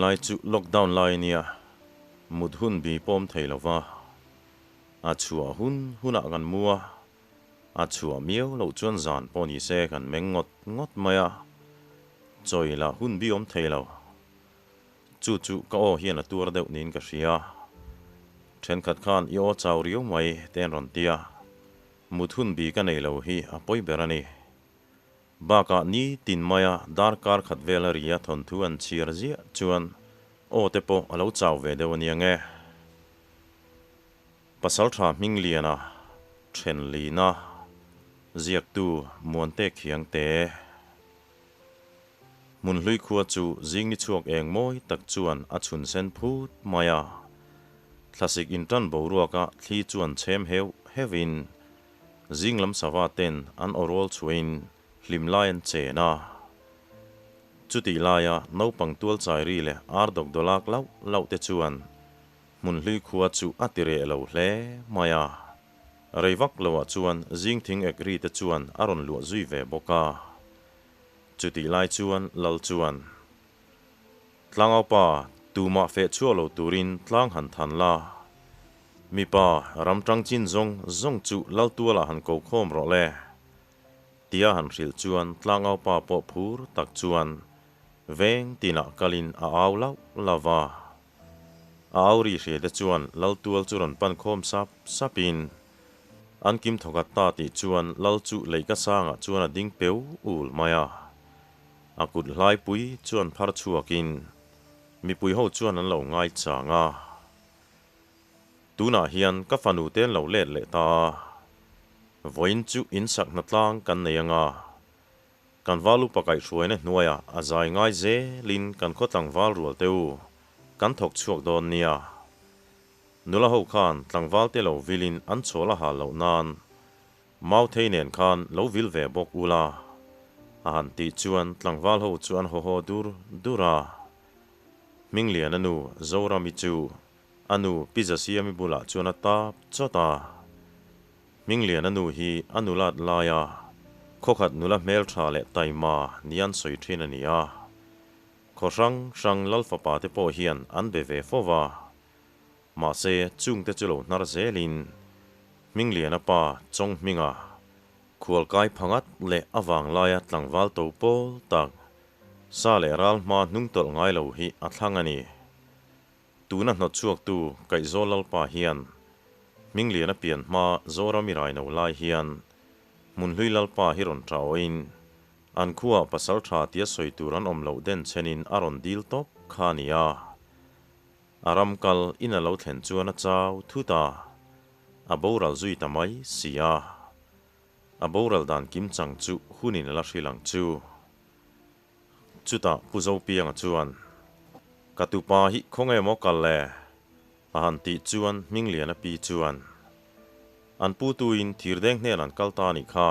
Tunlai chu lockdown lai nia, mut hun bi pawm thei lo va, a chhuah hun hunah kan mu a, a chhuah miau loh chuan zan pawh ni se kan meng ngawt ngawt mai a, chawi lah hun bi awm thei lo. Chu chu ka aw hian a tuar deuh niin ka hria. Thenkhat khan i aw chau riau mai te an rawn ti a, mut hun bi ka nei lo hi a pawi ber a ni. Bakah ni tin maia darkar khat vela ria thawnthu an chhiar ziah chuan aw te pawh a lo chau ve deuh a nia nge. Pasaltha Hmingliana Thenlina ziaktu Muante Khiangte. Hmunhlui khua chu zing ni chhuak eng mawi tak chuan a chhun sen phut mai a. Thlasik intan boruaka thli chuan chhem heuh heuhin Zing lam sava ten an awrawl chhuahin hlim lai an chen a. Chutih laia naupang tual chai ri leh ar dawk dawlak lauh lauh te chuan hmun hlui khua chu a ti reh lo hle mai a. Rei vak loah chuan zing thing ek ri te chuan a rawn luah zui ve bawk a. Chutih lai chuan Lal chuan, Tlangaupa, tumah feh chhuak lo turin tlang han than la. Mipa, ram tang chin zawng zawng chu Laltualah han ko khawm rawh le. Tia han hrilh chuan tlangaupa pawh phur tak chuan veng tinah kalin a au lauh lauh va. A au ri hria te chuan Laltual chu rawn pan khawm sap sapin an kim thawkhat ta tih chuan Lal chu leika sangah chuan a ding peu ul mai a. A kut hlaipui chuan phar chhuakin mipui ho chuan an lo ngai chang a. Tunah hian ka fanu te an lo let leh ta a, vawiin chu in sak hna tlang kan nei anga, kan val upa kaihhruaina hnuaiah a zai ngai zelin kan khaw tlangval rual te u kan thawk chhuak dawn nia. Nula ho khan tlangval te lo vilin an chhawl a hal loh nan Mauthei nen khan lo vil ve bawk ula, a han tih chuan tlangval ho chu an haw haw dur dur a. Hminglian a nu Zorami chu a nu Pi Zasiami bulah chuan a tap chawt a. Hminglian a nu hi a nulat laia khawkhat nula hmeltha leh taima ni an sawi thin a ni a. Khaw hrang hrang Lal fapa te pawh hian an be ve fo va. Mahse chungte chu lo hnar zelin Hmingliana pa Chawng Hminga khualkai phangat leh a vanglaia tlangval to pawl tak sa leh ral hma hnung tawlh ngai lo hi a thlang a ni. Tuna hnawt chhuaktu Kaihzawl Lalpa hian Hmingliana pian hma Zorami raino lai hian Hmunhlui Lalpa hi rawn ṭawiin an khuaah pasal ṭha tia sawi tur an awm loh den chenin a rawn dil tawp kha a ni a. A ram kal in a lo thlen chuan a chau thut a, a boral zui ta mai si a. A boral dan kim chang chu hunin a la hrilh ang chu. Chutah Pu Zopianga chuan, Ka tupa hi khawnge maw kal le? A han tih chuan Hmingliana pi chuan, An pu tuin thirdeng hnen an kal ta a nih kha.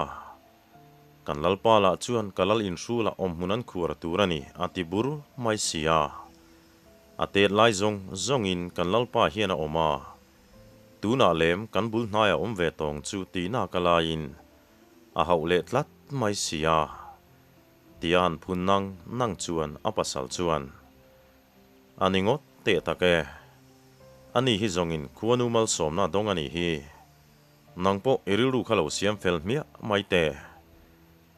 Kan lalpa lah chuan ka lal inhrulah awmhmun an khuar tur a ni a ti bur mai si a. A tet lai zawng zawngin kan lalpa hian a awm a. Tunah lem kan bul hnaiah awm ve tawng chu tihna ka laiin a hauh leh tlat mai si a. Tia han phun nang nang chuan a pasal chuan, A ni ngawt teh tak e. Ani hi zawngin khuanu malsawmna a dawng a nih hi. Nang pawh i rilru kha lo siam fel hmiah mai teh.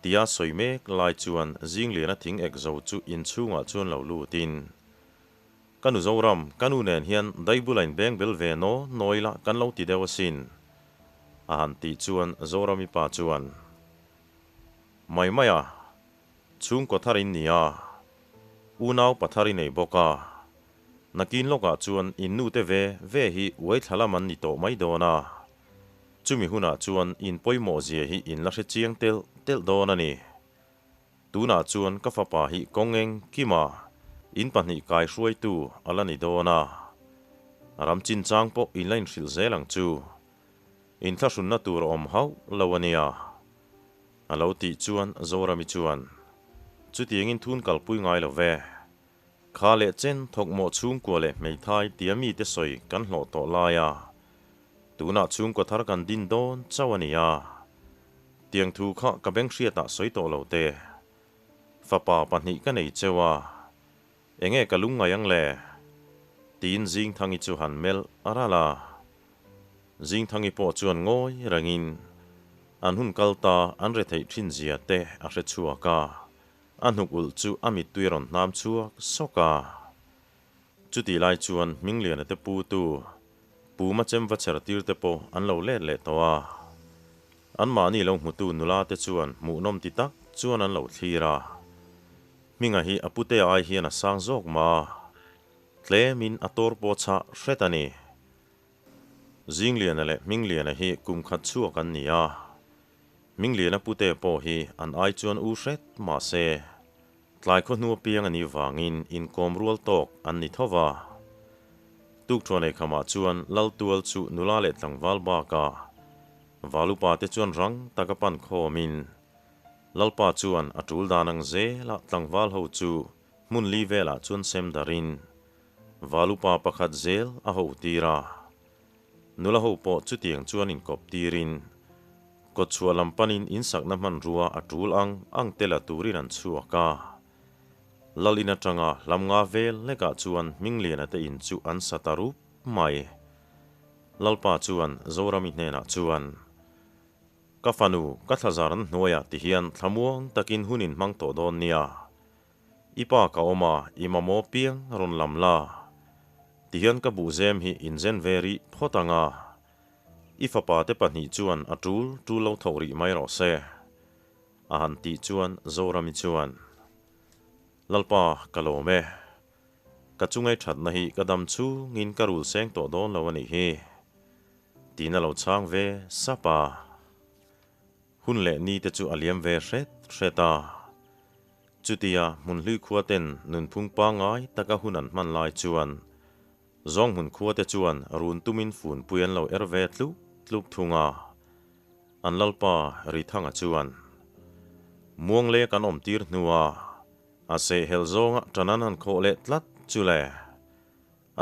Tia sawi mek lai chuan Zingliana thing ek zo chu inchhungah chuan lo lutin, Ka nu Zoram, ka nu nen hian daibula in beng bel ve naw nawi la kan lo ti deuh asin. A han tih chuan Zorami pa chuan, Mai mai a, chhungkaw thar in ni a, unau pathar i nei bawk a, nakin lawkah chuan in nute ve ve hi uai thla lam an ni tawh mai dawn a, chumi hunah chuan in pawimawh zia hi in la hre chiang telh telh dawn a ni. Tunah chuan ka fapa hi kawng eng kima in pahnih kai hruaitu a la ni dawn a, ram chinchang pawh in la inhrilh zel ang chu. Inthlahrunna tur a awm hauh lo a nia. A lo tih chuan Zorami chuan, Chutiangin thun kalpui ngai lo ve. Kha leh chen thawkmawh chhungkua leh hmeithai tia mite sawi kan hlawh tawh lai a, tunah chhungkaw thar kan din dawn chauh a nia. Tiang thu kha ka beng hriatah sawi tawh lo te. Fapa pahnih ka nei cheu a. Enge ka lungngai ang le? Tiin Zingthangi chu han melh a ral a. Zingthangi pawh chuan ngawi rengin an hun kal ta an retheih thin zia te a hre chhuak a, a hnuk ulh chu a mittui a rawn hnam chhuak sawk a. Chutih lai chuan Hmingliana te pu tu Puma chem va chher tir te pawh an lo let leh tawh a. Anmahni lo hmutu nula te chuan hmuhnawm ti tak chuan an lo thlir a. Hminga hi a pute ai hian a sang zawk ma. Tlemin a tawr pawh chhah hret a ni. Zingliana leh Hmingliana hi kum khat chhuak an ni a. Hmingliana pute pawh hi an ai chuan u hret mah se, tlai khaw hnu apiang a nih vangin inkawm rual tawk an ni tho va. Tukthuan eikhamah chuan Laltual chu nula leh tlangval bakah Valupa te chuan rang taka pan khawmin Lalpa chuan a tul dan ang zelah tlangval ho chu hmun li velah chuan sem darin Valupa pakhat zel a ho tir a. Nula ho pawh chutiang chuan inkawp tirin kawtchhuah lam panin insakna hmanrua a tul ang ang te la turin an chhuak a. Lal in atanga hlam nga vel hlekah chuan Hmingliana te in chu an sa ta rup mai. Lalpa chuan Zorami hnenah chuan, Ka fanu, ka thlazar an hnuaiah ti hian thlamuang takin hun in hmang tawh dawn nia. I pa ka awm a, i mamawh piang rawn lam la. Ti hian ka buhzem hi inzen ve rih phawt ang a. I fapa te pahnih chuan a tul tul lo thawk rih mai rawh se. A han tih chuan Zorami chuan, Lalpa, ka lawm e. Ka chungai thatna hi ka dam chungin ka rul seng tawh dawn lo a nih hi. Tiin a lo chhang ve sap a. Hun leh ni te chu a liam ve hret hret a. Chutia hmunhlui khua ten nunphung pangngai taka hun an hman lai chuan Zawnghmun khua te chuan run tumin funpui an lo er ve tluk tluk thung a. An lalpa Rithanga chuan Muangle kan awm tir hnua a sehhel zawnga ṭan an han khawh leh tlat chu le.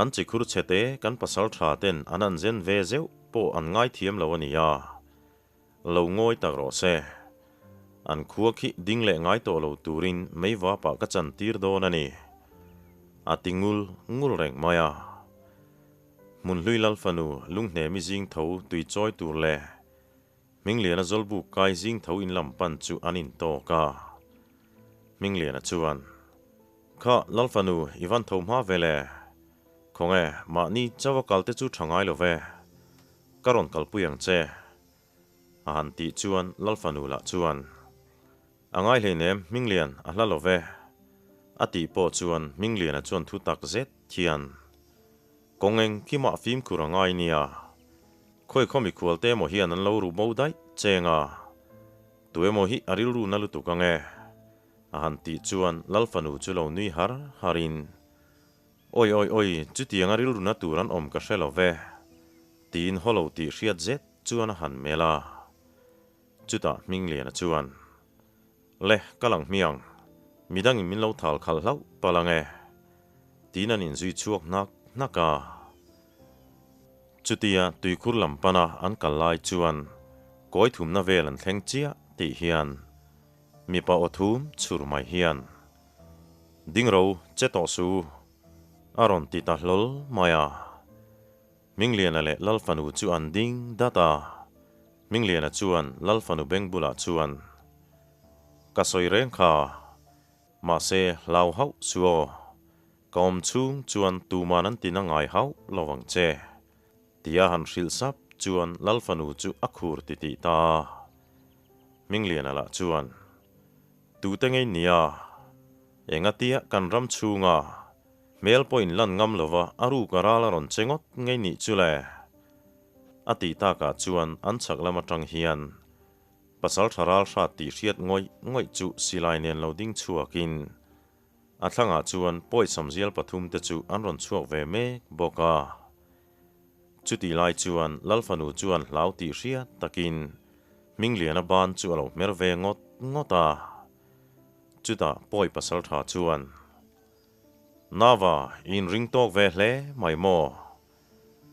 An chikhur chhete kan pasal tha ten an han zen ve zeuh pawh an ngaithiam lo a nia. Lo ngawi tak rawh se. An khua khi ding leh ngai tawh lo turin meivapah ka chan tir dawn a ni. A ti ngul ngul reng mai a. Hmunhlui Lalfanu lunghnemi zing tho tui chawi tur leh Hmingliana Zawlbuk kai zing tho in lam pan chu an intawk a. Hmingliana chuan, Kha Lalfanu i van tho hma ve le. Khawnge, mahni chauha kal te chu tha ngai lo ve. Ka rawn kalpui ang che. A han tih chuan Lalfanu lah chuan, A ngai hleinem Hminglian a hla lo ve. A tih pawh chuan Hmingliana chuan thu tak zet hian, Kawng engkimah fimkhur a ngai nia. Khawi khaw mikhual te emaw hian an lo ru bo daih cheng a, tu emaw hi a rilru na lutuk ang e. A han tih chuan Lalfanu chu lo nui har harin, Awi awi awi, chutianga rilru na tur an awm ka hre lo ve, tiin haw lo tih hriat zet chuan a han melh a. Chutah Hmingliana chuan, Le, ka lang hmiang, midangin min lo thal khalh hlauh palh ang e, tiin an inzui chhuak hnak hnak a. Chutia tuikhur lam pana an kal lai chuan kawi thumna vel an thleng chiah tih hian mipa aw thum chhur mai hian, Dingro, che tawh su, a rawn ti ta hlawl mai a. Hmingliana leh Lalfanu chu an ding dat a. Hmingliana chuan Lalfanu beng bulah chuan, Ka sawi reng kha, mahse hlau hauh su aw. Ka awm chhung chuan tuman an tina ngai hauh lo vang che, tia han hrilh sap chuan Lalfanu chu a khur titih ta a. Hmingliana lah chuan, Tute ngei nia, engatia kan ram chhunga hmel pawh in lan ngam lova a ruk a ral a rawn che ngawt ngei nih chu le? A tih takah chuan an chhak lam atang hian pasal tha ral hrat tih hriat ngawih ngawih chu silai nen lo ding chhuakin a thlangah chuan pawisam zial pathum te chu an rawn chhuak ve mek bawk a. Chutih lai chuan Lalfanu chuan hlau tih hriat takin Hmingliana ban chu a lo hmer ve ngawt ngawt a. Chutah pawi pasal tha chuan, Nava, i inring tawk ve hle mai maw?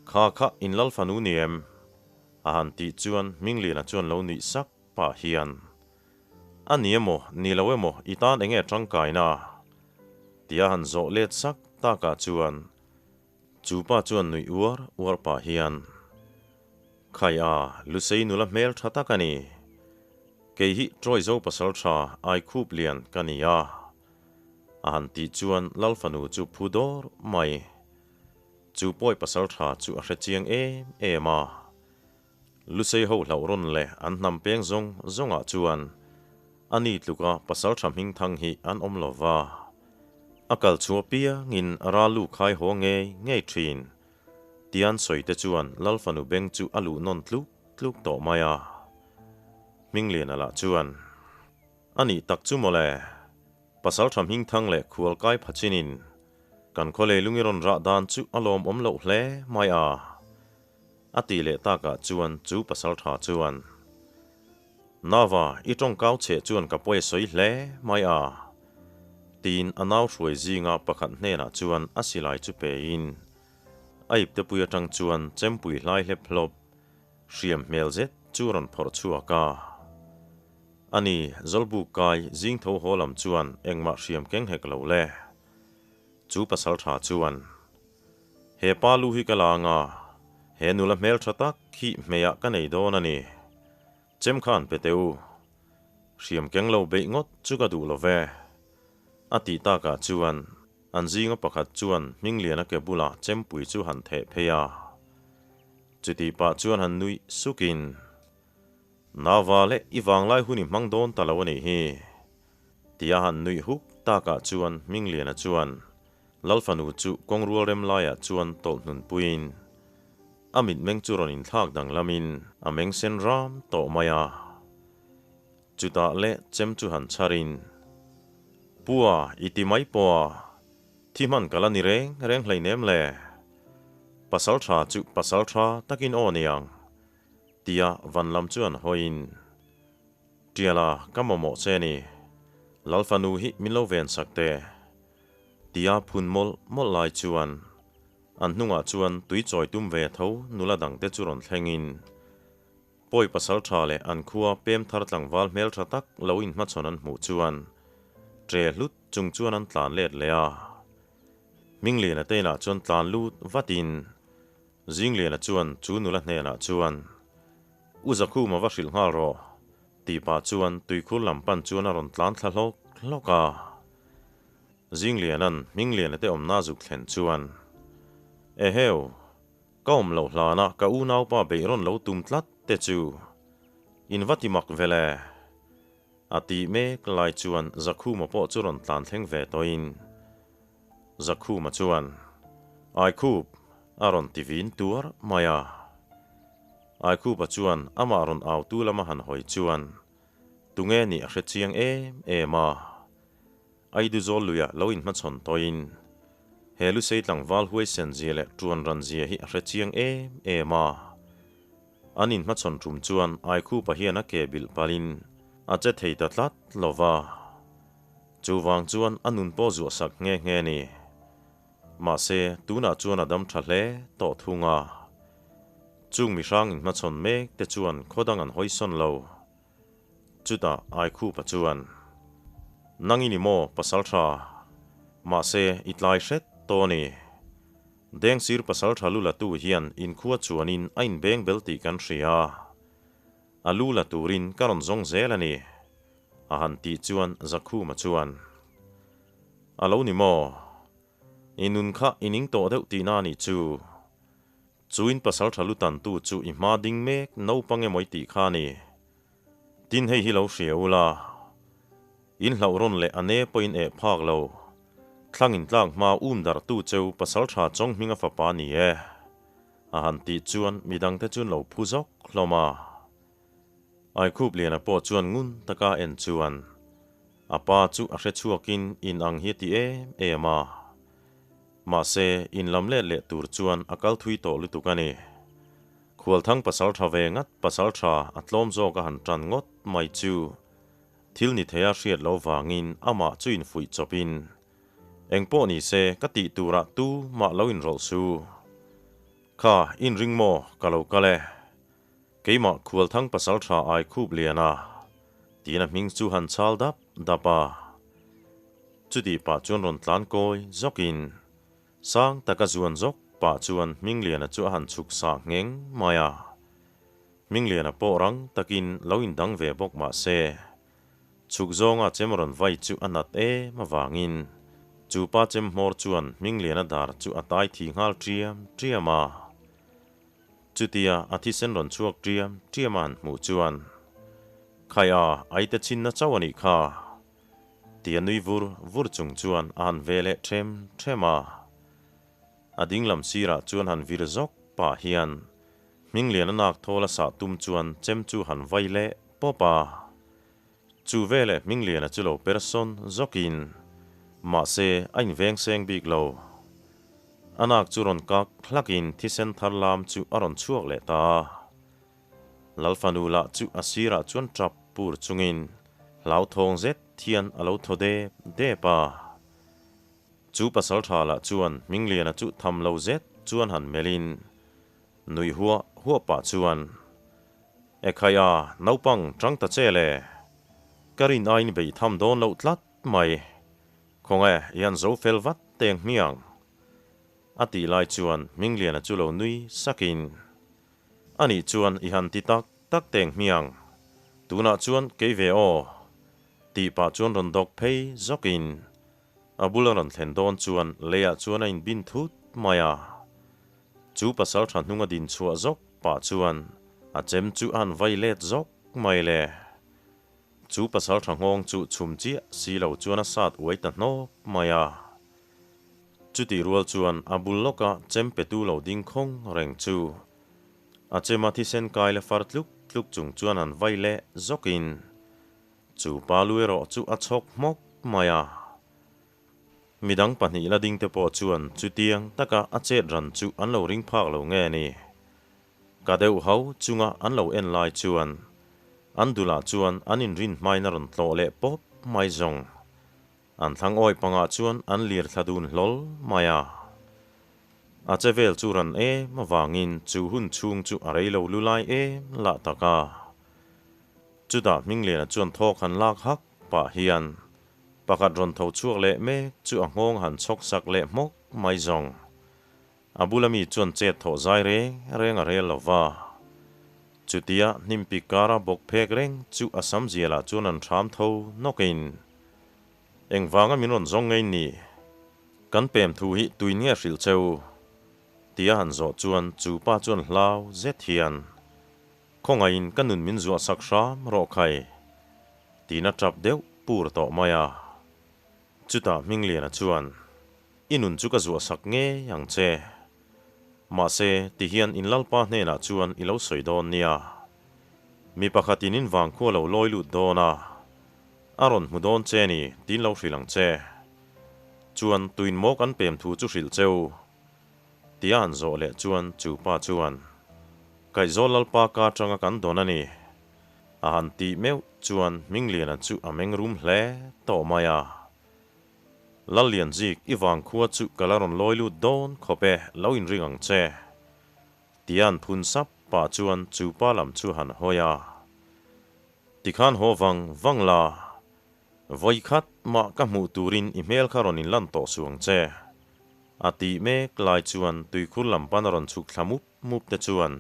Kha kha in Lalfanu ni em? A han tih chuan Hmingliana chuan lo nuih sak pah hian, A ni emaw, ni lo emaw, i tan enge tangkaina? Tia han zawh let sak takah chuan chu pa chuan nuih uar uar pah hian, Khai a, Lusei nula hmel tha tak a ni. Kei hi Troy zo pasal tha Aikhup lian ka ni a. A han tih chuan Lal fanu chu phu dawr mai. Chu pawi pasal tha chu a hre chiang em em a. Lusei ho hlauh rawn leh an hnam peng zawng zawngah chuan a ni tluka pasal tha hming thang hi an awm lo va. A kal chhuah piangin ral lu khai haw ngei ngei thin. Tian sawi te chuan Lal fanu beng chu a luh nawn tluk tluk tawh mai a. Hmingliana lah chuan, A nih tak chu mawle, pasal tha hming thang leh khual kai pha chinin kan khaw leilung i rawn rah dan chu a lawmawm loh hle mai a. A tih leh takah chuan chu pasaltha chuan, Nava, i tawngkau chheh chuan ka pawi a sawi hle mai a, tiin a nau hruai zinga pakhat hnenah chuan a silai chu pein a iptepui atang chuan chempui hlai hlep hlawp hriam hmel zet chu rawn phawrh chhuak a. Ani, Zawlbuk kai zing tho haw lam chuan engmah hriam keng hek lo le. Chu pasaltha chuan. He pa lu hi ka la anga, he nula hmel tha tak hi hmeiah ka nei dawn a ni. Chem khan pe teh u. Hriam keng lo beih ngawt chu ka duh lo ve. A tih takah chuan an zinga pakhat chuan Hmingliana ke bulah chempui chu han theh phei a. Chutih pah chuan han nuih sukin, Nava leh i vanglai hun i hmang dawn ta lo a nih hi. Tia han nuih huk takah chuan Hmingliana chuan Lal fanu chu kawng rual rem laiah chuan tawlh hnun puiin a mitmeng chu rawn inthlak danglamin a meng sen ram tawh mai a. Chutah leh chem chu han chharin, Pua, i ti mai pawh a, thi hman ka la ni reng reng hleinem le. Pasal tha chu pasal tha takin aw niang, tia van lam chu an hawiin, Tiala, ka mamawh che ni. Lal fanu hi min lo ven sak teh. Tia phun mawlh mawlh lai chuan an hnungah chuan tui chawi tum ve tho nula dangte chu rawn thlengin pawi pasal tha leh an khua pem thar tlangval hmel tha tak lo inhmachhawn an hmuh chuan tre hlut chung chuan an tlan let leh a. Hmingliana te inah chuan tlan lut vatin Zingliana chuan chu nula hnenah chuan U Zakhuma va hrilh nghal rawh Tih pah chuan tuikhur lam pan chuan a rawn tlan thla hlawk hlawk a. Zingliana'n Hmingliana te awmna zuk thlen chuan, Eheu, ka awm loh hlana ka unaupa beih rawn lo tum tlat te chu in va ti mak vel e. A tih mek lai chuan Zakhuma pawh chu rawn tlan thleng ve tawhin Zakhuma chuan, Aikhup, a rawn ti vin tuar mai a. Aikhupa chuan amah rawn autu lama han hawi chuan tunge nih a hre chiang em em a. Aidu zawl luiah lo inhmachhawn tawhin he Lusei tlangval huaisen zia leh ṭuan ran zia hi a hre chiang em em a. An inhmachhawn ṭum chuan Aikhupa hian a ke bilh palhin a che thei ta tlat lo va. Chuvang chuan a nun pawh zuah sak nghe nghe ni. Mahse, tunah chuan a dam tha hle tawh thung a. Chung mihrang inhmachhawn mek te chuan khaw dang an hawisawn lo. Chutah Aikhupa chuan, Nang i ni maw, pasal tha? Mahse, i tlai hret tawh a ni. Dengsir pasal tha lu latu hian inkhua chuanin a inbeng bel tih kan hria. A lu la turin ka rawn zawng zel a ni, a han tih chuan Zakhuma chuan, A lo ni maw? I nun kha i ning tawh deuh tihna a nih chu. Chuin pasal tha lu tantu chu i hma ding mek naupang emaw i tih kha a ni. Tin hei hi lo hria ula, in hlauh rawn leh a ne pawhin eh phak lo. Thlang in tlak hma um darhtu cheu pasal tha chawng hminga fapa a ni e. A han tih chuan midangte chu an lo phu zawk hlawm a. Aikhup Liana pawh chuan ngun taka en chuan a pa chu a hre chhuakin in ang hi a ti em em a. Mahse, in lam let leh tur chuan a kal thui tawh lutuk a ni. Khualthang pasal tha ve ngat pasal tha a tlawm zawk a han tan ngawt mai chu thil ni theia hriat lo vangin amah chu infuih chawpin Engpawh ni se, ka tih turah tu mah lo inrawlh su. Kha, inring maw, ka lo kal e. Keimah Khualthang pasal tha ai khup lian a, tiin a hming chu han chal dap dap a. Chutih pah chuan rawn tlan kawi zawkin sang taka zuan zawk pah chuan Hmingliana chu a han chhuk sah ngheng mai a. Hmingliana pawh rang takin lo indang ve bawk mah se, chhuk zawnga chem rawn vai chu a nat em avangin chu pa chem hmawr chuan Hmingliana dar chu a tai thi nghal ṭiam ṭiam a. Chutia a thisen rawn chhuak ṭiam ṭiam a han hmuh chuan, Khai a, aite chhinna chauh a nih kha! Tia nui vur vur chung chuan a han ve leh ṭhem ṭhem a. A dinglam sirah chuan han vir zawk pah hian Hmingliana nak thawl a sah tum chuan chem chu han vai leh pawp a. Chu veleh Hmingliana chu lo per sawn zawkin, mahse a inveng seng bik lo. A nak chu rawn kak hlakin thisen thar lam chu a rawn chhuak leh ta a. Lalfanu lah chu a sirah chuan tap pur chungin hlauthawng zet hian a lo thaw dep dep a. Chu pasal tha lah chuan Hmingliana chu tham lo zet chuan han melhin nui huah huah pah chuan, Ekhai a, naupang tang ta che le, ka rin aiin bei tham dawn loh tlat mai, khawnge i han zo fel vat teng hmiang? A tih lai chuan Hmingliana chu lo nui sakin, Anih chuan i han ti tak tak teng hmiang, tunah chuan kei ve aw, tih pah chuan rawn dawk phei zawkin a bula rawn thlen dawn chuan leiah chuan a inbin thut mai a. Chu pasal tha hnunga din chhuah zawk pah chuan a chem chu a han vai let zawk mai le. Chu pasal tha nghawng chu chhum chiah si lo chuan a sat uai ta hnawk mai a. Chutih rual chuan a bul lawka chem petu lo ding khawng reng chu a chema thisen kai la far tluk tluk chung chuan an vai leh zawkin chu pa lu erawh chu a chhawk hmawk mai a. Midang pahnih la ding te pawh chuan chutiang taka a chet ran chu an lo ring phak lo nge ni. Ka deuh ho chunga an lo en lai chuan an dulah chuan an inrin hmain a rawn tlawh leh pawp mai zawng. An thlang awi pangah chuan an lir thla dun hlawl mai a. A che vel chu ran em avangin chu hun chhung chu a rei lo lu lai em lah tak a. Chutah Hmingliana chuan thawk han lak hak pah hian pakhat rawn tho chhuak leh mek chu a nghawng han chhawk sak leh hmawk mai zawng. A bula mi chuan chet thawh zai reng reng a rel lo va. Chutia hnimpik kara bawk phek reng chu a sam zialah chuan an hram tho nawkin, Engvanga min rawn zawng ngei ni? Kan pem thu hi tuin nge hrilh che u? Tia han zawh chuan chu pa chuan hlau zet hian, Khawngaihin ka nun min zuah sak hram rawh khai, tiin a tap deuh pur tawh mai a. Chutah Hmingliana chuan, I nun chu ka zuah sak ngei ang che. Mahse, tihian in Lalpa hnenah chuan i lo sawi dawn nia. Mi pakhatin in vangkhua lo lawi lut dawn a, a rawn hmu dawn che ni tiin lo hrilh ang che. Chuan tuin maw kan pem thu chu hrilh che u? Tia han zawh leh chuan chu pa chuan, Kaihzawl Lalpa ka atanga kan dawn a ni. A han tih meuh chuan Hmingliana chu a meng rum hle tawh mai a. Lallianzik, i vangkhua chu ka la rawn lawi lut dawn khawp e, lo inring ang che. Tia an phun sap pah chuan chu pa lam chu han hawi a. Tikhan haw vang vang la, vawi khat mah ka hmuh turin i hmel kha rawn inlan tawh suh ang che. A tih mek lai chuan tuikhur lam pan a rawn chhuk thla mup mup te chuan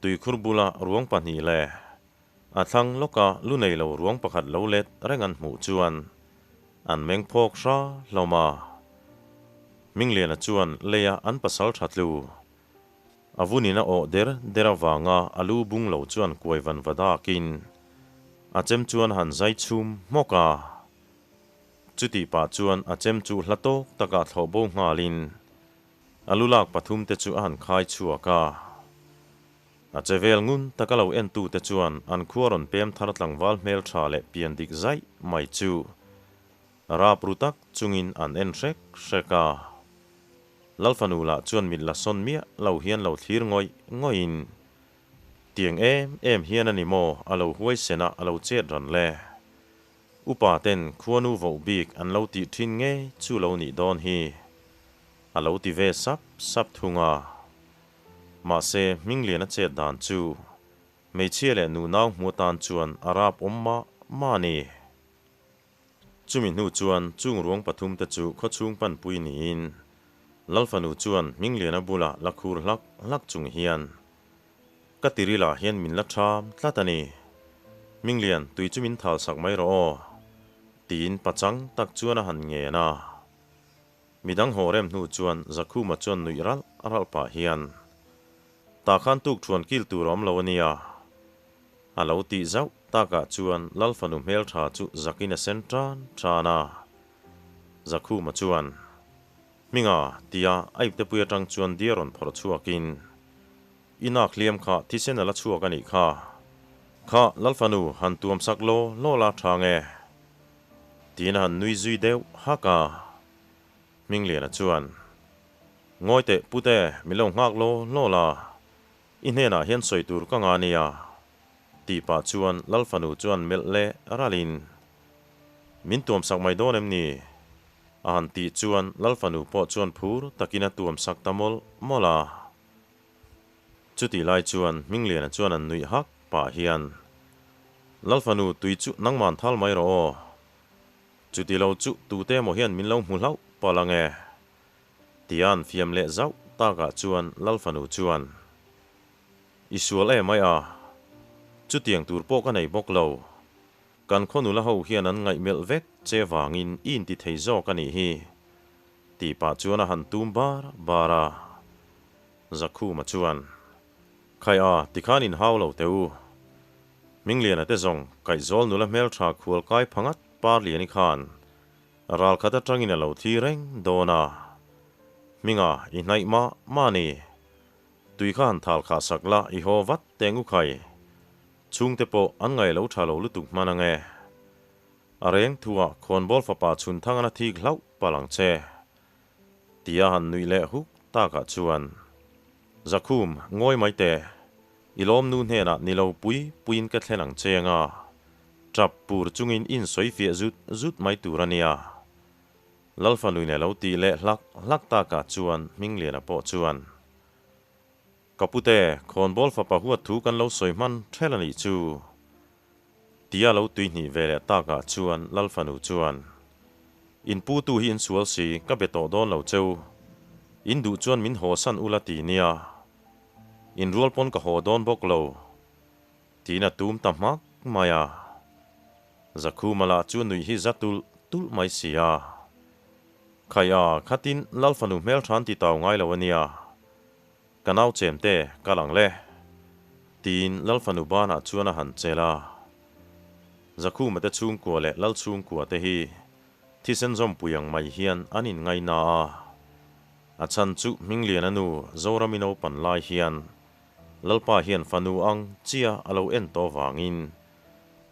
tuikhur bula ruang pahnih leh a thlang lawka lu nei lo ruang pakhat lo let reng an hmuh chuan an meng phawk hra hlawm a. Hmingliana chuan leia an pasal tha tlu a vunin a awh der der avanga a lu bung lo chuan kuai van va dakin a chem chuan han zai chhum hmawk a. Chutih pah chuan a chem chu hla tawk takah thlawh bo nghalin a lu lak pathum te chu a han khai chhuak a. A che vel ngun taka lo entute chuan an khua rawn pem thar tlangval hmeltha leh pian dik zaih mai chu rap ru tak chungin an en hrek hrek a. Lalfanu lah chuan mit la sawn miah lo hian lo thlir ngawih ngawihin, Tiang em em hian a ni maw a lo huaisen a a lo chet ran le? Upa ten khuanu voh bik an lo tih thin ngei chu lo nih dawn hi a lo ti ve sap sap thung a. Mahse Hmingliana chet dan chu hmeichhia leh nunau hmu atan chuan a rap awm mah mah a ni. Chumi hnu chuan chung ruang pathumte chu khawchhung panpui niin Lalfanu chuan Hmingliana bulah la khur hlak hlak chung hian, Ka tirilah hian min la ṭham tlat a ni. Hminglian, tui chu min thal sak mai rawh aw, tiin pachang tak chuan a han ngen a. Midang haw rem hnu chuan Zakhuma chuan nuih ralh ralh pah hian, Tah khan tuk ṭhuan kil tur a awm lo a nia. A lo tih zauh takah chuan Lalfanu hmelṭha chu zakin a sen ṭan ṭan a. Zakhuma chuan, Hminga, tia a iptepui aṭang chuan diar rawn phawrh chhuakin, I nak hliam kha thisen a la chhuak a nih kha. Kha, Lalfanu, han tuam sak law law la ṭha nge? Tiin a han nui zui deuh hak a. Hmingliana chuan, Ngawi teh Pute, min lo nghak law law la, i hnenah hian sawi tur ka nga nia, tih pah chuan Lalfanu chuan melh leh ralhin, Min tuam sak mai dawn em ni? A han tih chuan Lalfanu pawh chuan phur takin a tuam sak ta mawlh mawlh a. Chutih lai chuan Hmingliana chuan an nuih hak pah hian, Lalfanu tui chu nangman thal mai rawh aw. Chuti lo chu tute emaw hian min lo hmu hlauh palh ang e. Tia an fiam leh zauh takah chuan Lalfanu chuan, I sual em ai a, chutiang tur pawh ka nei bawk lo. Kan khaw nula ho hian an ngaihmelh vek che vangin i inti thei zawk a nih hi, tih pah chuan a han tum bar bar a. Zakhuma chuan, Khai a, tikhan inhau lo teh u. Hmingliana te zawng kaihzawl nula hmeltha khual kai phangat Parliani khan ralkhat atangin a lo thi reng dawn a. Hminga i hnaih mah mah ni. Tui kha han thal khah sak la i haw vat teng u khai. Chhungte pawh an ngaih lo tha lo lutuk hman ang e. A reng thuah khawnbawl fapa chhun thang an a thik hlauh palh ang che. Tia han nuih leh huk takah chuan, Zakhum, ngawi mai teh. I lawmnu hnenah ni lo pui puiin ka thlen ang che anga, tap pur chungin i insawi fiah zut zut mai tur a nia. Lalfanuin a lo tih leh hlak hlak takah chuan Hmingliana pawh chuan, Ka pute, khawnbawl fapa huat thu kan lo sawi hman ṭhel a nih chu. Tia lo tuihnih ve leh takah chuan Lalfanu chuan, In pu tu hi in sual si, ka be tawh dawn lo cheu. In duh chuan min haw san ula ti nia. In rual pawn ka haw dawn bawk lo. Tiin a tum ta hmak mai a. Zakhuma lah chu nuih hi za tulh tulh mai si a. Khai a, khatin Lalfanu hmelthan ti tau ngai lo a nia. Ka nau chem te, kal ang le. Tiin Lalfanu banah chuan a han chelh a. Zakhuma te chhungkua leh Lal chhungkua te hi thisen zawmpui ang mai hian an inngaina a. A chhan chu Hmingliana nu Zorami naupan lai hian Lalpa hian fanu ang chia a lo en tawh vangin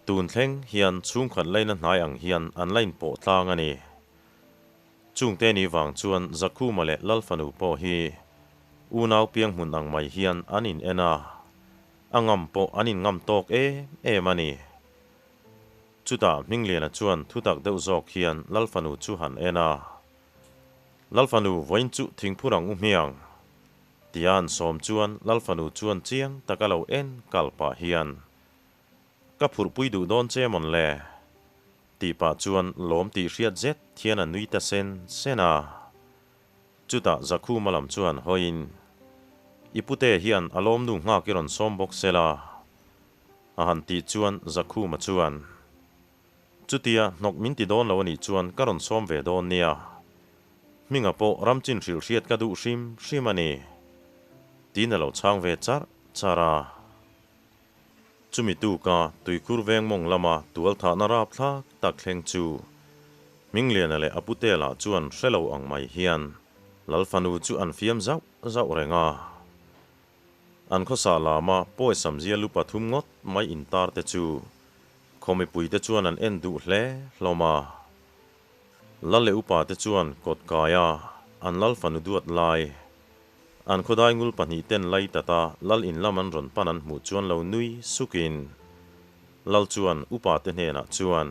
tun thleng hian chhungkhat laina hnai ang hian an la inpawh tlang a ni. Chungte ni vang chuan Zakhuma leh Lalfanu pawh hi unau piang hmun ang mai hian an in en a, a ngam pawh an in ngam tawk em em a ni. Chutah Hmingliana chuan thutak deuh zawk hian Lalfanu chu han en a, Lalfanu vawiin chu thingphur ang u hmiang tia an sawm chuan Lalfanu chuan chiang taka lo en kal pah hian Ka phurhpui duh dawn che mawn le? Tih pah chuan lawm tih hriat zet hian a nui ta sen sen a. Chutah Zakhuma lam chuan hawiin, I pute hian a lawmnu nghak i rawn sawm bawk se la? A han tih chuan Zakhuma chuan, Chutia hnawk min ti dawn lo a nih chuan ka rawn sawm ve dawn nia. Hminga pawh ramchin hrilh hriat ka duh hrim hrim a ni. Tiin a lo chhang ve charh charh a. Chumi tuka tuikhur veng mawng lama tualthahna rapthlak tak thleng chu Hmingliana leh a putela chuan hre lo ang mai hian Lalfanu chu an fiam zauh zauh reng a. An khawsa lama pawisam zia lu pathum ngawt mai intar te chu khaw mipuite chuan an en duh hle hlawm a. Lal leh upa te chuan kawt kaia an Lalfanu duat lai An khawdai ngul pahnihten lai tata lal in lam an rawn pan an hmuh chuan lo nui sukin lal chuan upa te hnenah chuan,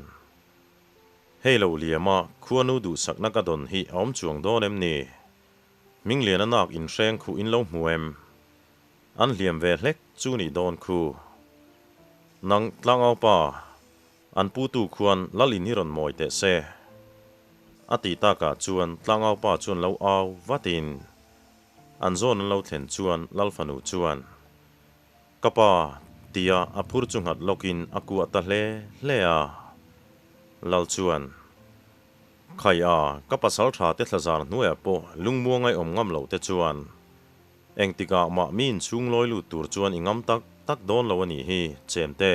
Hei lo liama khuanu duhsakna ka dawn hi a awm chuang dawn em ni? Hmingliana nak inhreng khuh in lo hmu em? An hliam ve hlek chu nih dawn khu. Nang tlangaupa. An putu khuan Lal in hi rawn mawi teh se. A tih takah chuan tlangaupa chuan lo au vatin an zawn an lo thlen chuan Lal fanu chuan Ka pa tia a phur chu nghat lawkin a kuah ta hle hle a. Lal chuan Khai a, ka pasal tha te thlazar hnuaiah pawh lungmuangai awm ngam loh te chuan Engtikah mah mi inchhung lawi lut tur chuan i ngam tak tak dawn lo a nih hi, Chemte.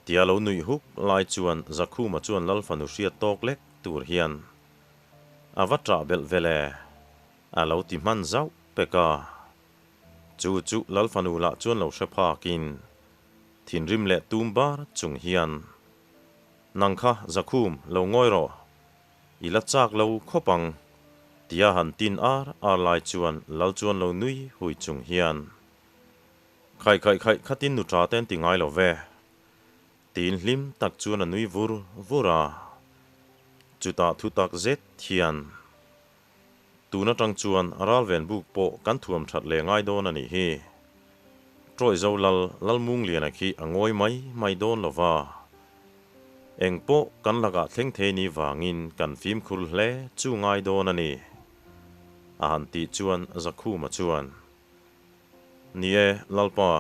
Tia lo nuih huk lai chuan Zakhuma chuan Lal fanu hriat tawk lek tur hian a va ṭah belh vel e, a lo ti hman zauh pek a. Chu chu Lal fanu lah chuan lo hre phakin thinrim leh tum bar chung hian, Nang kha Zakhum, lo ngawi rawh. I la chak lo khawp ang, tia han tin ar ar lai chuan Lal chuan lo nui hui chung hian, Khaih khaih khaih khatin nu tha te an ti ngai lo ve, tiin hlim tak chuan a nui vur vur a. Chutah thu tak zet hian, Tun atang chuan ralven buk pawh kan thuam that leh ngai dawn a nih hi. Ṭawihzo Lal Lalmungliana khi a ngawi mai mai dawn lo va. Eng pawh kan lakah thleng thei ni vangin kan fimkhur hle chu ngai dawn a ni, a han tih chuan Zakhuma chuan, Ni e, Lalpa,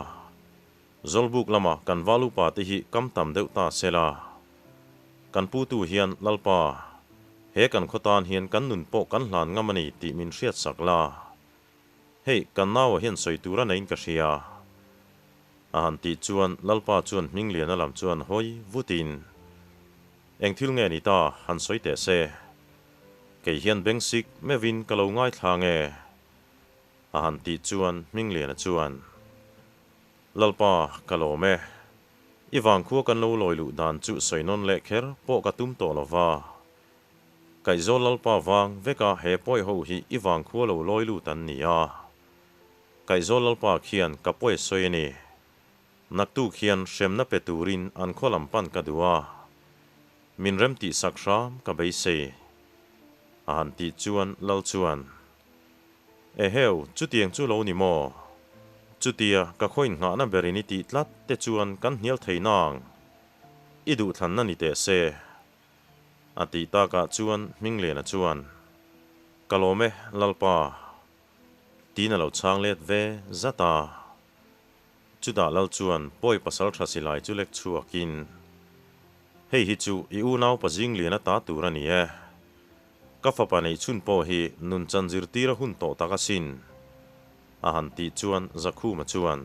Zawlbuk lama kan val upa te hi kam tam deuh ta se la. Kan putu hian, Lalpa, he kan khaw tan hian kan nun pawh kan hlan ngam a ni tih min hriatsak la. Hei, kan naua hian sawi tur a neiin ka hria. A han tih chuan Lalpa chuan Hmingliana lam chuan hawi vutin, Eng thil nge ni ta, han sawi teh se. Kei hian bengsik meuhin ka lo ngaithla nge? A han tih chuan Hmingliana chuan, Lalpa, ka lawm e. I vangkhua kan lo lawi luh dan chu sawi nawn leh kher pawh ka tum tawh lo va. Kaihzawl Lalpa vang veka he pawi ho hi i vangkhua lo lawi lut an ni a. Kaihzawl Lalpa khian ka pawi a sawi a ni. Naktuk hian hremna pe turin an khaw lam pan ka duh a. Min rem tih sak hram ka beisei. A han tih chuan Lal chuan, Eheu, chutiang chu lo ni maw? Chutia ka khaw innghahna berin i tih tlat te chuan kan hnial thei nang. I duhthlanna ni teh se. A tih takah chuan Hmingliana chuan, Ka lawm e, Lalpa. Tiin a lo chhang let ve zat a. Chutah Lal chuan pawi pasal tha silai chu lek chhuakin, Hei hi chu i unaupa Zingliana ta tur a ni e. Ka fapa neih chhun pawh hi nun chan zirtir a hun tawh tak asin. A han tih chuan Zakhuma chuan,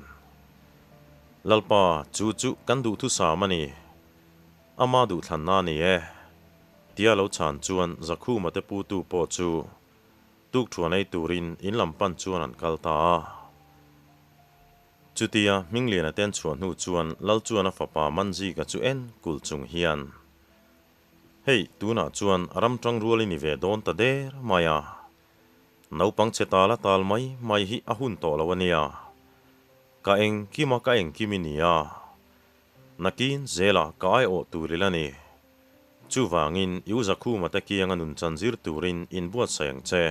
Lalpa, chu chu kan duhthusam a ni. Ama duhthlanna a ni e. Tia lo chhan chuan Zakhuma te putu pawh chu tukthuan ei turin in lam pan chuan an kal ta a. Chutia Hmingliana te an chhuah hnu chuan Lal chuan a fapa Manzika chu en kulh chung hian, Hei, tunah chuan ram tang rual i ni ve dawn ta der mai a. Naupang che tala tal mai mai hi a hun tawh lo a nia. Ka engkima ka engkim i ni a. Nakin zela ka aiawh tur ila ni. Chuvangin i u Zakhuma te kianga nun chan zir turin inbuatsaih ang che.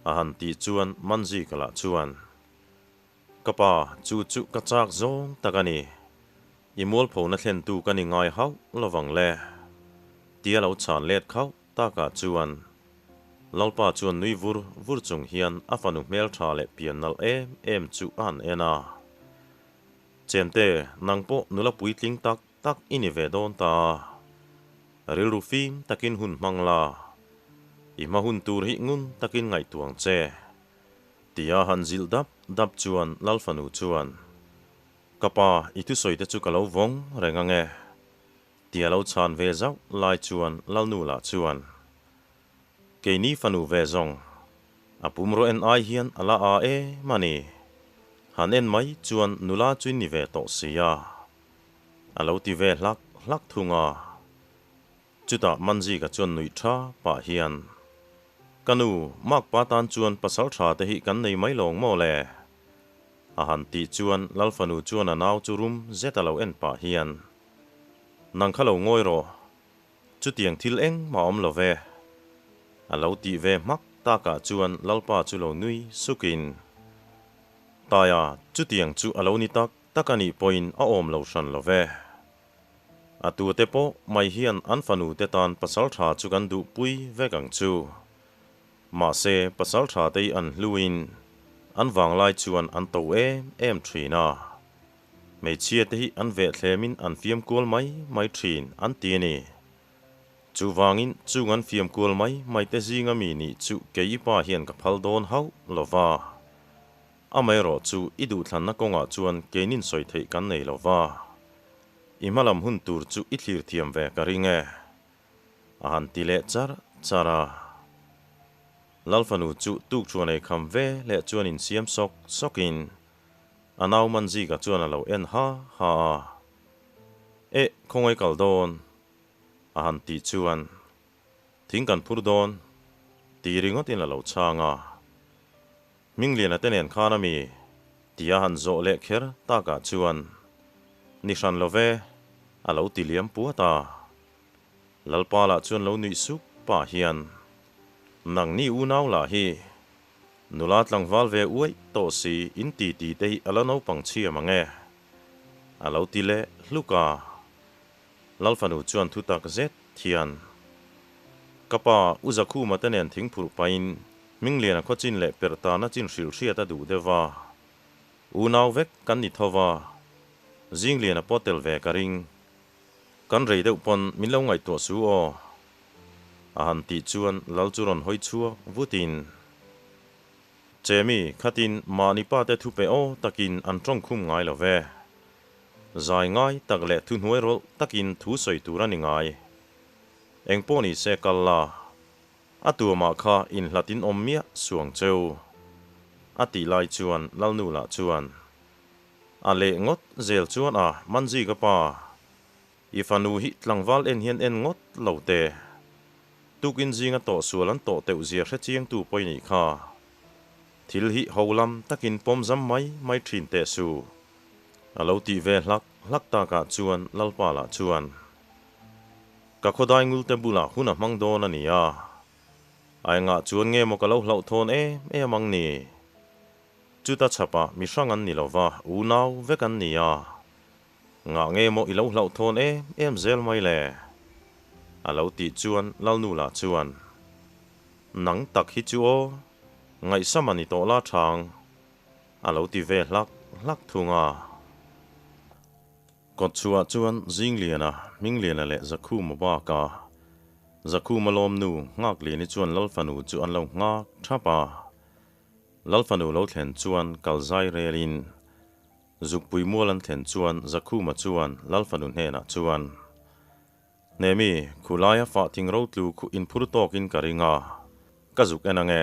A han tih chuan Manzika lah chuan, Ka pa, chu chu ka chak zawng tak a ni. I mualphona thlentu ka ni ngai hauh lovang le. Tia lo chhan let khauh takah chuan Lalpa chuan nui vur vur chung hian a fanu hmeltha leh pian nalh em em chu a han en a. Chemte, nang pawh nula puitling tak tak i ni ve dawn ta. Rilru fim takin hun hmang la, i hma hun tur hi ngun takin ngaihtuang che. Tia han zilh dap dap chuan Lalfanu chuan, Ka pa, i thusawi te chu ka lo vawng reng ang e. Tia lo chhan ve zauh lai chuan Lalnu lah chuan, Keini fanu ve zawng, a pumraw en ai hian a la a em a ni. Han en mai chuan nula chu i ni ve tawh si a. A lo ti ve hlak hlak thung a. Chutah Manzika chuan nuih tha pah hian, Ka nu, Makpa tan chuan pasal tha te hi kan nei mai lawng maw le? A han tih chuan Lal fanu chuan a nau chu rum zet a lo en pah hian, Nang kha lo ngawi rawh, Chutiang thil engmah awm lo ve. A lo tih ve hmak takah chuan Lalpa chu lo nui sukin, Taia, chutiang chu a lo ni tak tak a nih pawhin a awm lo hran lo ve. A tute pawh mai hian an fanu te tan pasalṭha chu kan duhpui vek ang chu. Mahse, pasalṭha te hi an hluin an vanglai chuan an to em em ṭhin a. Hmeichhia te hi an vehthlem in an fiam kual mai mai ṭhin an ti a ni. Chuvangin chung an fiam kual mai mai te zinga mi nih chu kei i pa hian ka phal dawn hauh lo va. Amaherawh chu i duhthlanna kawngah chuan keinin sawi theih kan nei lo va. I hmalam hun tur chu i thlir thiam ve ka ring e. A han ti leh char char a. Lalfanu chu tukṭhuan ei kham ve leh chuan insiam sawk sawkin a nau Manzika chuan a lo en ha ha a. Eh, khawngaih kal dawn? A han tih chuan, Thing kan phur dawn, ti ringawtin a lo chhang a. Hmingliana te nen khan a mi? Tia han zawh leh kher takah chuan, Ni hran lo ve, a lo ti liam puat a. Lalpa lah chuan lo nuih sup pah hian, Nangni unau lah hi nula tlangval ve uaih tawh si in ti ti te hi a la naupang chhia mang e, a lo ti leh hluk a. Lalfanu chuan thu tak zet thian, Ka pa, U Zakhuma te nen thing phurh pahin Hmingliana khaw chin leh perh tana chin hrilh hriat a duh deuh va. Unau vek kan ni tho va, Zingliana pawh tel ve ka ring. Kan rei deuh pawn min lo ngaihtuah su aw. A han tih chuan Lal chu rawn hawi chhuak vutin, Chemi, khatin mahni pa te thu pe aw takin an tawngkhum ngai lo ve. Zai ngai tak leh thuhnuai rawlh takin thu sawi tur a ni ngai. Eng pawh ni se kal la, a tuamah kha inhlat in awm miah suang cheu. A tih lai chuan Lalnu lah chuan a leh ngawt zel chuan a, Manji ka pa, i fanu hi tlangval en hian en ngawt lo teh. Tukin zinga tawh sual an tawh teuh zia hre chiangtu pawh i nih kha. Thil hi ho lam takin pawm zam mai mai thin teh su. A lo tih ve hlak hlak takah chuan Lalpa lah chuan, Ka khawdai ngulte bulah hun a hmang dawn a ni a, a engah chuan nge maw ka lo hlauhthawn em em ang ni? Chuta chhapah mi hrang an ni lo va, unau vek an ni a, ngah nge maw i lo hlauhthawn em em zel mai le? A lo tih chuan Lalnu lah chuan, Nang tak hi chu aw, ngaihsam a ni tawh la chang. A lo ti ve hlak hlak thung a. Kawtchhuah chuan Zingliana, Hmingliana leh Zakhuma baka Zakhuma lawmnu Nghakliani chuan Lalfanu chu an lo nghak thap a. Lalfanu lo thlen chuan kalzai relin Zukpui mual an thlen chuan Zakhuma chuan Lalfanu hnenah chuan, Hnemi, khulaia fah thing ro tlu khu inphur tawkin ka ring a, ka zuk en ang e,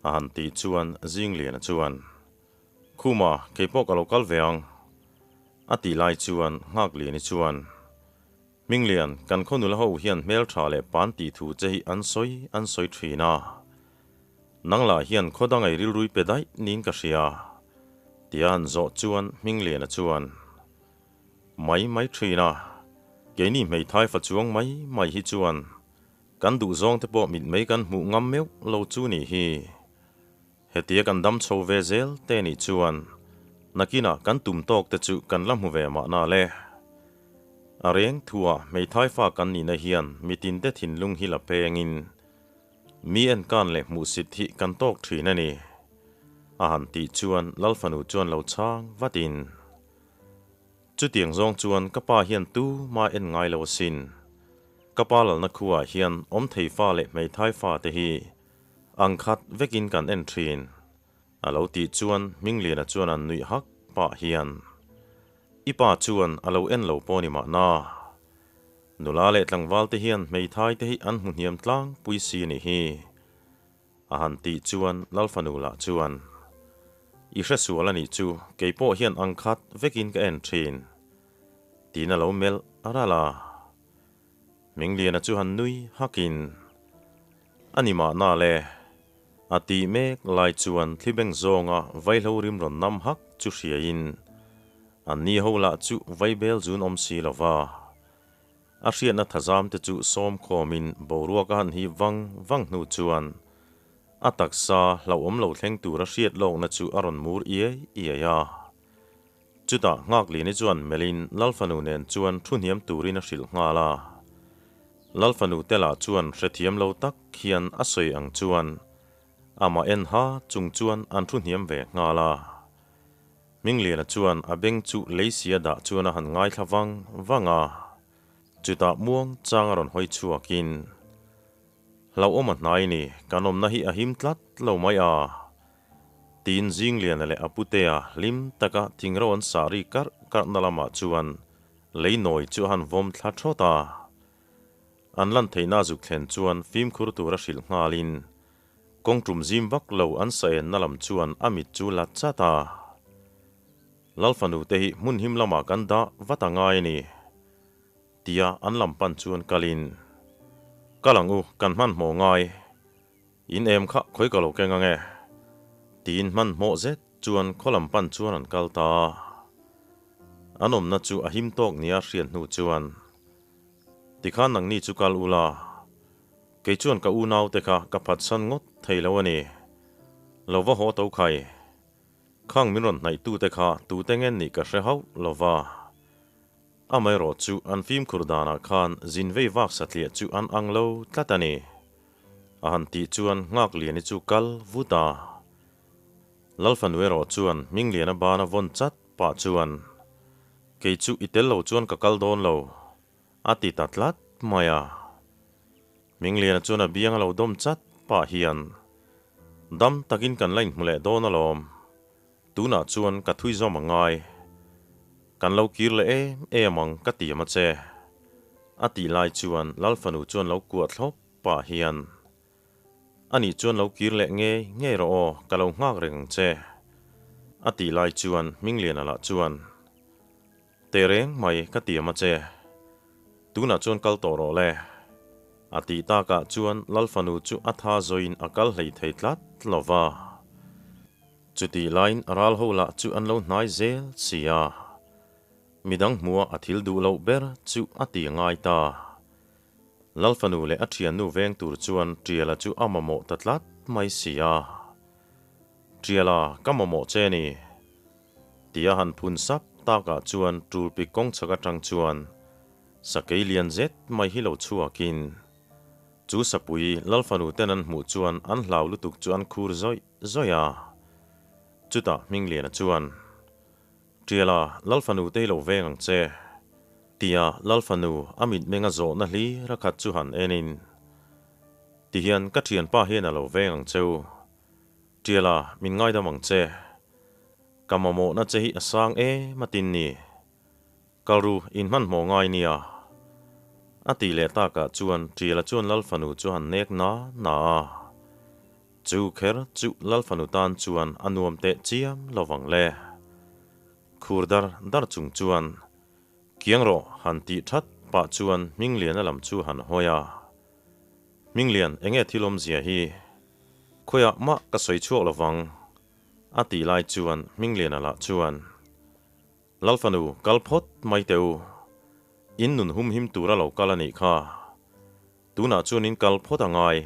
a han tih chuan Zingliana chuan, Khuma, kei pawh ka lo kal ve ang, a tih lai chuan Nghakliani chuan, Hminglian, kan khaw nula ho hian hmeltha leh pan tih thu che hi an sawi an sawi thin a, nang lah hian khaw dang ei rilrui pe daih niin ka hria, tia han zawh chuan Hmingliana chuan, Mai mai thin a, keini hmeithai fa chuang mai mai hi chuan kan duhzawng te pawh mitmei kan hmuh ngam meuh lo chu nih hi. Hetia kan dam chho ve zel te nih chuan nakinah kan tum tawk te chu kan la hmu ve mahna le. A reng thua hmeithai fa kan nihna hian mitin te thinlung hi la pengin mi enkan leh hmuhsit hi kan tawk thin a ni. A han tih chuan Lalfanu chuan lo chhang vatin. Chutiang zawng chuan ka pa hian tu mah en ngai lo asin. Ka pa lalna khuaah hian awmthei fa leh hmeithai fa te hi ang khat vekin kan en thin. A lo tih chuan Hmingliana chuan an nuih hak pah hian, I pa chuan a lo en lo pawh ni mahna. Nula leh tlangval te hian hmeithai te hi an hmu hniam tlangpui si a nih hi. A han tih chuan Lalfanu lah chuan, I hre sual a nih chu, kei pawh hian ang khat vekin ka en thin. Tiin a lo melh a ral a. Hmingliana chu han nui hakin, A ni mahna le. A tih mek lai chuan thlibeng zawnga vaihlo rim rawn nam hak chu hriain, an ni ho lah chu vaibel zun awm si lo va. A hriatna thazam te chu sawm khawmin boruak a han hip vang vang hnu chuan a taksa hlauhawm lo thleng tura hriat lawkna chu a rawn mur iai iai a. Chutah Nghaklini chuan melhin Lalfanu nen chuan thu hniam turin a hrilh nghal a. Lalfanu te lah chuan hrethiam lo tak hian a sawi ang chuan amah en ha chung chuan an thu hniam ve nghal a. Hmingliana chuan a beng chu lei sia dah chuan a han ngaithla vang vang a. Chutah muang chang a rawn hawi chhuakin, Hlauhawm a hnai ni, kan awmna hi a him tlat lo mai a. Tiin Zingliana leh a putea hlim taka thingro an sah ri karh karhna lamah chuan lei nawi chu a han vawm thla thawt a. An lan theihna zuk thlen chuan fimkhur tura hrilh nghalin kawng tum zim vak lo an sa enna lam chuan a mit chu la chat a. Lalfanu te hi hmun him lamah kan dah vat a ngai a ni. Tia an lam pan chuan kalin, Kal ang u, kan hmanhmawh ngai. In em kha khawi ka lo keng ang e. Tiin hmanhmawh zet chuan khaw lam pan chuan an kal ta a. An awmna chu a him tawk nia hriat hnu chuan, Tikhan nangni chu kal ula, kei chuan ka unaute kha ka phatsan ngawt thei lo a ni. Lo va haw to khai. Khang min rawn hnaihtute kha tute nge nih ka hre hauh lo va. Amaherawh chu an fimkhur danah khan zin vei vak satliah chu an ang lo tlat a ni. A han tih chuan Nghakliani chu kal vut a. Lalfanu erawh chuan Hmingliana bana vawn chat pah chuan, Kei chu i tel lo chuan ka kal dawn lo, a ti ta tlat mai a. Hmingliana chuan a biang a lo dawm chat pah hian, Dam takin kan la inhmu leh dawn alawm. Tunah chuan ka thui zawm a ngai. Kan lo kir leh em em ang ka ti am a che. A tih lai chuan Lalfanu chuan lo kuah thlawp pah hian, Anih chuan lo kir leh ngei ngei rawh aw, ka lo nghak reng ang che. A tih lai chuan Hmingliana lah chuan, Teh reng mai ka ti am a che. Tunah chuan kal tawh rawh le. A tih takah chuan Lalfanu chu a tha zawiin a kal hlei thei tlat lo va. Chutih laiin ral ho lah chu an lo hnai zel si a. Midang hmuha a thil duh loh ber chu a ti ngai ta. Lalfanu leh a thiannu veng tur chuan Tiala chu a mamawh ta tlat mai si a. Tiala, ka mamawh che ni. Tia han phun sap takah chuan Tulpik kawng chhak atang chuan sakei lian zet mai hi lo chhuakin chu sapui Lalfanu ten an hmuh chuan an hlau lutuk chu an khur zawih zawih a. Chutah Hmingliana chuan, Tiala, Lalfanu te hi lo veng ang che. Tia Lalfanu a mitmeng a zawhna hlir a khat chu han enin, Tihian ka thianpa hian a lo veng ang cheu. Tiala, min ngaidam ang che. Ka mamawhna che hi a sang em a tin ni. Kal ru, in hmanhmawh ngai nia. A tih leh takah chuan Tiala chuan Lalfanu chu han nek na na a. Chu kher chu Lalfanu tan chuan a nuam teh chiam lo vang le. Khur dar dar chung chuan Kiang rawh han tih that pah chuan Hmingliana lam chu han hawi a. Hminglian, enge thil awmzia hi? Khawiah mah ka sawi chhuak lo vang. A tih lai chuan Hmingliana lah chuan, Lalfanu, kal phawt mai teh u. In nun humhim tura lo kal a nih kha. Tunah chuan in kal phawt a ngai.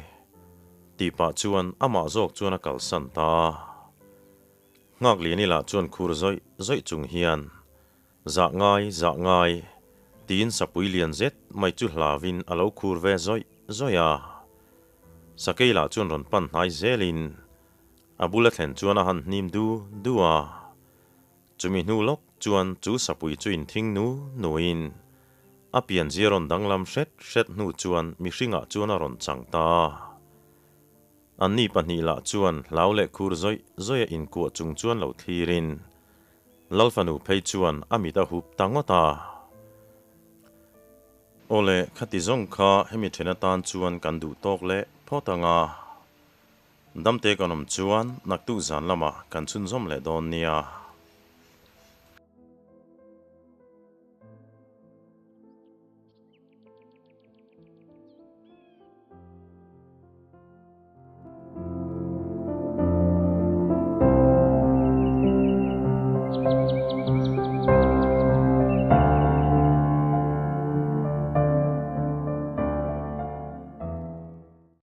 Tih pah chuan amah zawk chuan a kalsan ta a. Nghakliani lah chuan khur zawih zawih chung hian, Zah ngai, zah ngai, tiin sapui lian zet mai chu hlauin a lo khur ve zawih zawih a. Sakei lah chuan rawn pan hnai zelin a bula thlen chuan a han hnim du du a. Chumi hnu lawk chuan chu sapui chu inthing nu nuin a pianzia rawn danglam hret hret hnu chuan mihringah chuan a rawn chang ta a. Anni pahnih lah chuan hlau leh khur zawih zawih a inkuah chung chuan lo thlirin Lalfanu phei chuan a mit a hup ta ngawt a. Awle, khati zawng kha hemi then atan chuan kan duh tawk leh phawt ang a. Damte kan awm chuan naktuk zan lamah kan chhunzawm leh dawn nia.